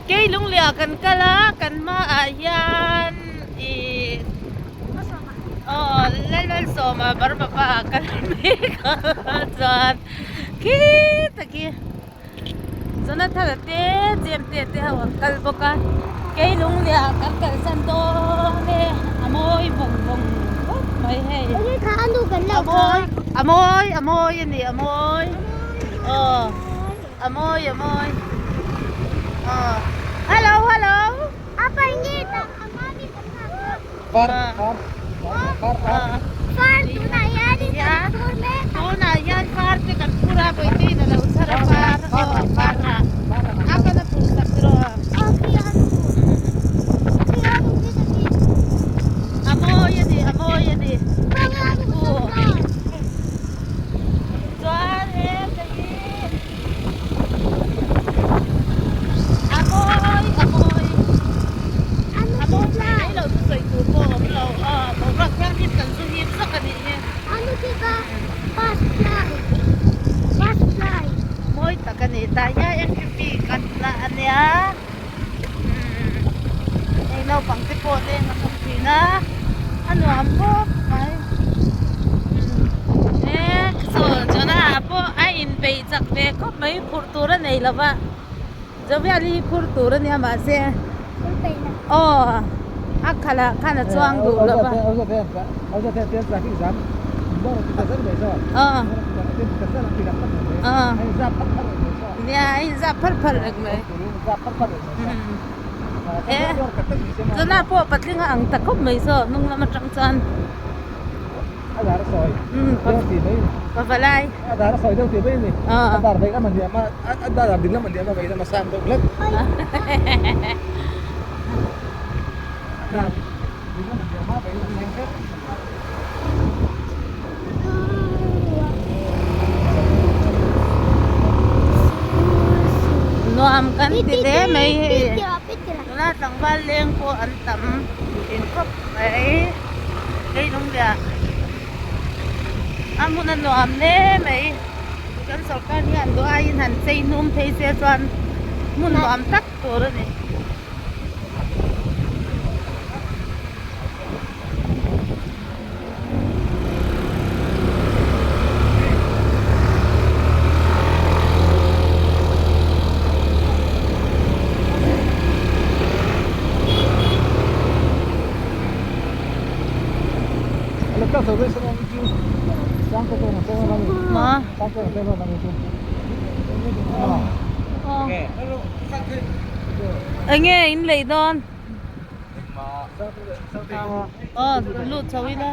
Kei Lungleiah kan kal a, kan hmaah hian ih aw Lalmalsawma Burma pa ah kal mek a chuan khita khi Jonathan-a te James-te te ho an kal bawk a, kei Lungleiah kan kalsan dawn e a mawi vawng vawng khawp mai hei. A mawi a mawi a mawi a ni a mawi aw. A mawi a mawi aw hello hello Apa nge tak a mami kan nghak a. Far far far far. Far tunah hianin kan phur mek a. Tunah hian far te kan phur a Bawihteiin a lo chhar a far aw far a a kan a phur sak tiraw. Aw khi a nu khi a nu khi ta khi. A mawi a ni a mawi a ni. Chuan he te hi. A mawi a mawi a mawi thei mai lo chu sawi tur pawh a awm lo aw boruak thianghlim kan zu hip zawk a nih hi mawi tak a ni tah hian entry fee kan la a nia umm hei naupang te pawh leng a awm thin a a nuam khawp mai umm he saw chawna ah pawh a inpeih chak ve khawp mai phurh tur a nei lo va Jovial hi phur tur a nia mahse aw a khalh ah khan a chuang duh lo va aw aw nia a inzap phar phar reng mai e chuna pawh patling a ang ta khawp mai saw hnung lam atang chuan pavalai Nuam kan ti hle mai hei tuna tlangval leng pawh an tam thin khawp mai hei lungleiah a hmun a nuam hle mai kan sorkar hian duh aiin han chei hnum phei se chuan hmun nuam tak tur a ni. Enge in lei dawn? Aw lut chho ila.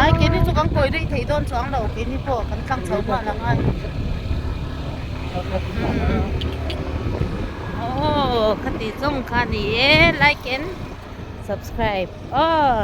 Ai keini chu kan kawi daih thei dawn chuang lo keini pawh kan tlang chho nghal ang a. Aw khati zawng kha ni e like and subscribe aw.